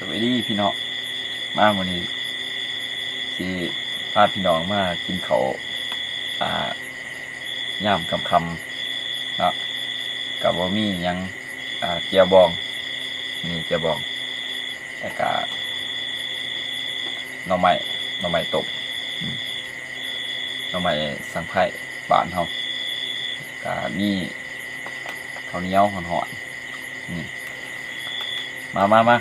ສະບາຍດີພີ່ນ້ອງ ມາມື້ນີ້ຊິພາພີ່ນ້ອງມາກິນເຂົ້າ ອ່າ ຍາມຄ່ຳໆເນາະ ກະບໍ່ມີຫຍັງ ອ່າ ແຈ່ວບອງ ນີ້ແຈ່ວບອງ ແລ້ວກະໜໍ່ໄມ້ ໜໍ່ໄມ້ຕົ້ມ ອືມ ໜໍ່ໄມ້ສັງໄພບ້ານເຮົາ ກະມີເຂົ້າໜຽວຮ້ອນໆ ອືມ ມາ ມາ ມາ.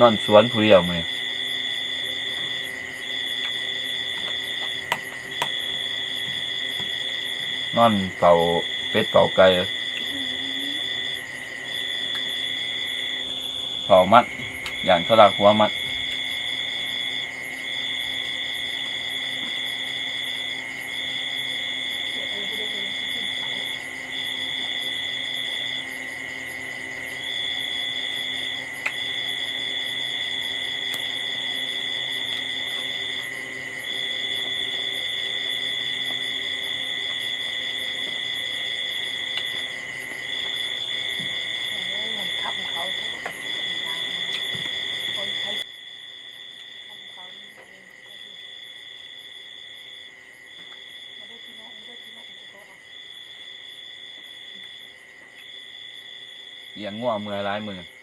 ນອນສວນຜູ້ດຽວມື້ນີ້ ນອນເຝົ້າເປັດເຝົ້າໄກ່ ເຝົ້າມັດ ຢ້ານເຂົາລັກຫົວມັດ. ລ້ຽງງົວເມື່ອຍຫຼາຍມື້.